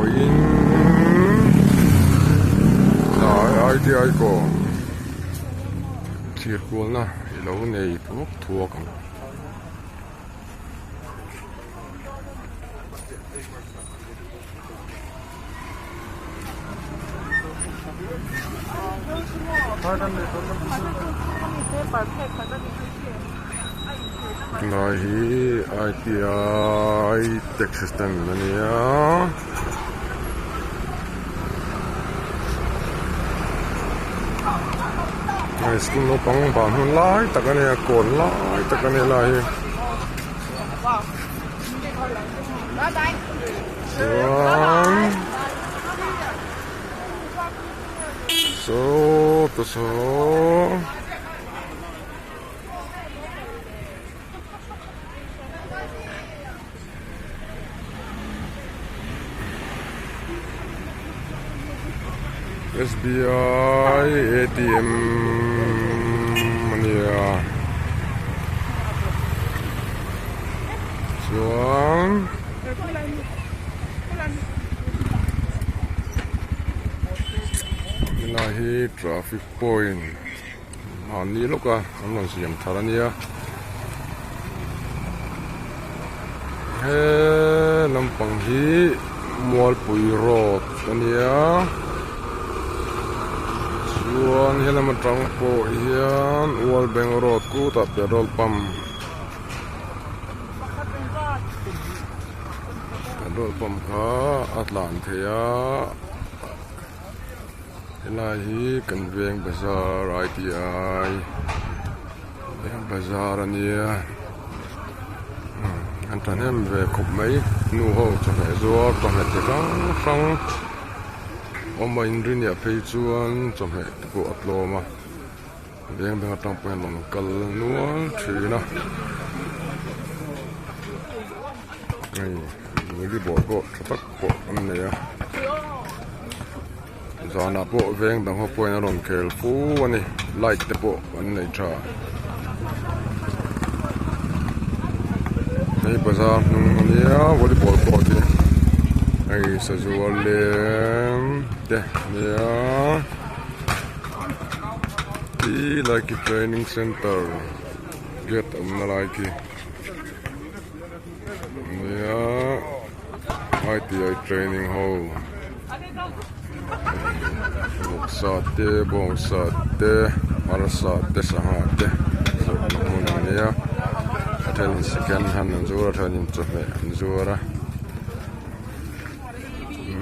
pawhin tlai ITI kawn thlir kualna i lo nei thuak thuak ang. Helai hi ITI taxi stand a nia hei school naupang ban hun lai tak a nia kawn lai tak a nia helai hi. Chuan saw te saw SBI ATM a nia chuan helai hi traffic point mahni lawka an rawn siam thar a nia he lampang hi mualpui road a nia chuan helam atang pawh hian world bank road kutah petrol pump. Petrol pump kha a tlan thei a helai hi kan veng bazar ITI veng bazar a nia an thahnem ve khawp mai nu ho chawhmeh zuar chawhmeh chi hrang hrang awm a inrinniah phei chuan chawhmeh te pawh a tlawm a. Veng dang atang pawhin rawn kal nual thin a hei volleyball pawh tha tak pawh an nei a zanah pawh veng dang ho pawhin a rawn khel fu a ni light te pawh an nei tha hei bazar hnung a nia volleyball court hi hei sazual leng te a nia. Ti lai khi training center gate awmna lai khi nia ITI training hall vawksa te bawngsa te arsa te sangha te zawrhna hmun a nia a thenin second hand an zuar a a thenin chawhmeh an zuar a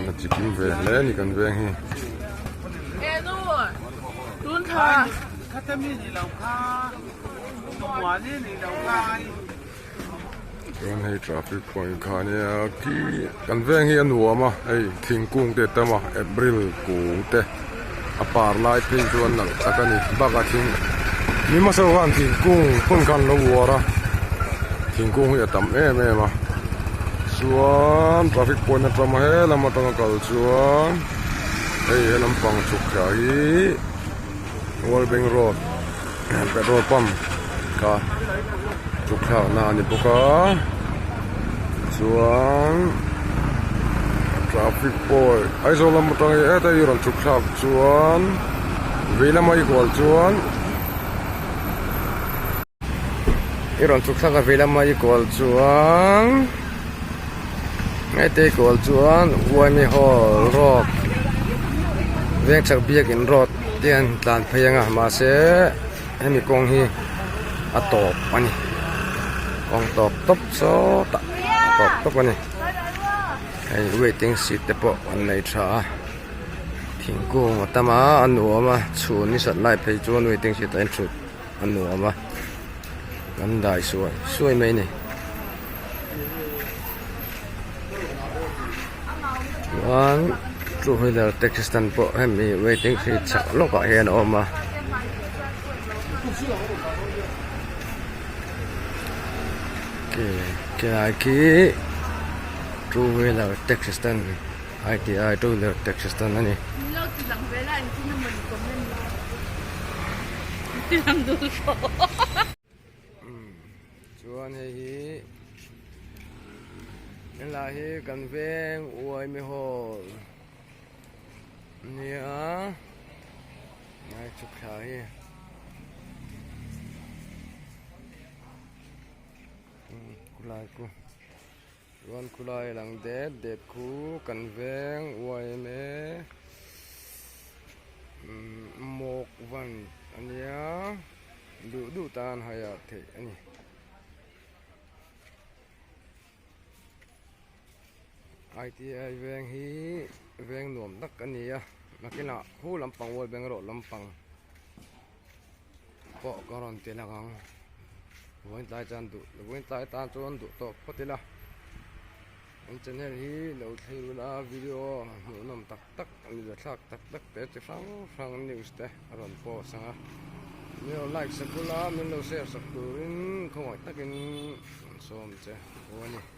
a chikim ve hle a ni kan veng hi. Chuan hei traffic point kha ania khi kan veng hi a nuam a hei thingkung te a tam a april kung te a par lai phei chuan nalh tak a ni bakah thing mi hmasa khan thingkung hmun khan an lo uar a thingkung hi a tam em em a chuan traffic point atang helam atanga kal chuan. Hei he lampang chhuk thla hi World Bank Road petrol pump kha chhuk thlak na a ni bawk a chuan traffic point Aizawl lam atang hi heta i rawn chhuk thlak chuan vei lama i kual chuan i rawn chhuk thlak a vei lama i kual chuan. Hete kual chuan Uaimi Hall road Vengchhak biakin road te an tlan phei ang a mahse hemi kawng hi a tawp a ni kawng tawp tawp sawtah a tawp tawp a ni hei waiting seat te pawh an nei tha a thingkung a tam a a nuam a chhun ni sat lai phei chuan waiting seat ah hian thut a nuam a kan dai suai suai mai a ni. Chuan two wheeler taxi stand pawh hemi waiting shed chhak lawkah hian a awm a. Khilai khi two wheeler taxi stand I_T_I two wheeler taxi stand a ni. Chuan hei hi. Helai hi kan veng uaimi hall nia ngai chhuk thla hi khulai khu chuan khulai lang det det khu kan veng uaimi mawk van ania duh duh tan hai ah theih a ni. ITI veng hi veng nuam tak a ni a nakinah khu lampang World Bank erawh lampang pawh ka rawn ti lang ang vawiin tlai chuan duh vawiin tlai tan chuan duh tawk phawt ila an channel hi lo thlir ula video hmuhnawm tak tak mi thlak tak tak te chi hrang hrang news te a rawn post ang a min lo like sak ula min lo share sak turin khawngaih takin an sawm che a ni.